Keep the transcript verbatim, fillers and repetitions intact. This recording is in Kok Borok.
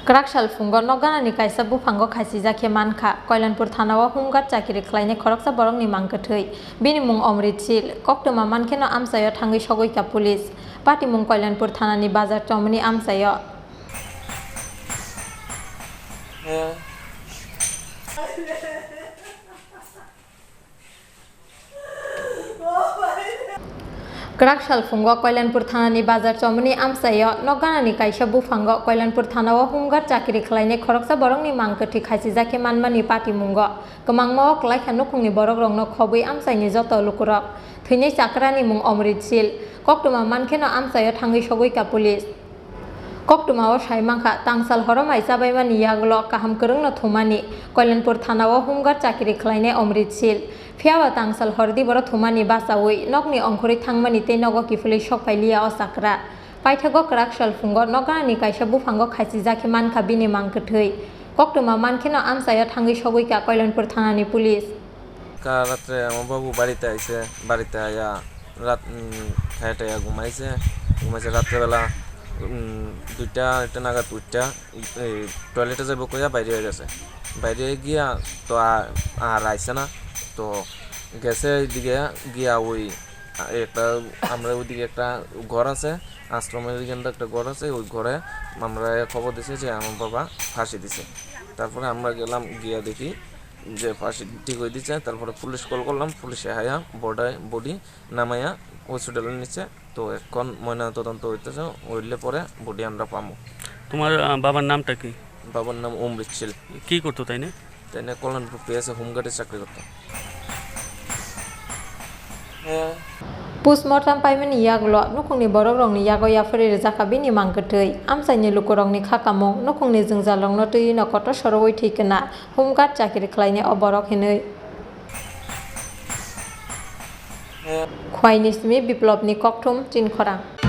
Kwrak sal phungo nok ganani kaisa buphango khachijak khe mankha. Koilanpur thanao home guard chakiri khlainai khoroksa borokni mang kwthwi. Bini mung Omrit Sil. Koktwma mankheno amchaio thangwi sogwikha police. Patimung Koilanpur thanani bazar chomoni amchaio. Kwrak sal phungo Koilanpur thanani bazar chomoni amchaio nok ganani kaisa buphango Koilanpur thanao home guard chakiri khlainai khoroksa borokni mang kwthwi khachijak khe manmani patimungo. Kwmangma o kwlaikha nukhungni borokrokno khobwi amchaini joto lukurok. Thwinai chakrani mung Omrit Sil. Koktwma mankheno amchaio thangwi sogwikha police. Koktwmao sai mankha, tangsal horo mai chabaimani yagulo kaham kwrwngno thumani Koilanpur thanao home guard chakiri khlainai Omrit Sil. Phiyaba tangsal hor diboro thumani bachaui nokni ongkhorwi thangmani tei nogo kiphilwi sokphailiya o chakra. Paithago kwrak sal phungo nok ganani kaisa buphango khachijak khe mankha bini mang kwthwi. Koktwma mankheno amchaio thangwi sogwikha Koilanpur thanani police. Ka ratre ama babu barite aise, barite aya rat, mm, khaya taya gumaise, gumaise ratre bela, mm, duita, একটা নাগাদ উঠটা, এই, টয়লেটে যাইব কইয়া বাইরে হয়ে গেছে। বাইরে হয়ে গিয়া তো আ-, আর আইছে না। তো গেছে এইদিকে গিয়া ওই, আ, একটা, আমরা ওইদিকে একটা ঘর আছে, আশ্রমের ওইখানটা একটা ঘর আছে, ওই ঘরে আমরা খবর দিছে যে আমার বাবা ফাঁসি দিছে। তারপরে আমরা গেলাম, গিয়া দেখি যে ফাঁসি ঠিক হয়ে দিছে। তারপরে পুলিশ কল করলাম, পুলিশে হায়া বডি, বডি নামাইয়া হসপিটালে নিচ্ছে। তো এখন ময়না তদন্ত হইতেছে, হইলে পরে বডি আমরা পামু। তোমার, আহ, বাবার নামটা কি? বাবার নাম অমৃত শীল। কি করতো তাই না? তাই না কল্যাণপুর পিএসএ হোমগার্ডে চাকরি করতো। Postmortem paimani yagulo nukhungni borokrokni yago yapharwi rwjakha bini mang kwthwi. Amchaini lukurokni khakamung, nukhungni jwngjalrokno twiwino kotor sorowi thwi kna, home guard chakiri khlainai o borok hinwi. Khwaini simi Biplopni kokthum Chinkhorang.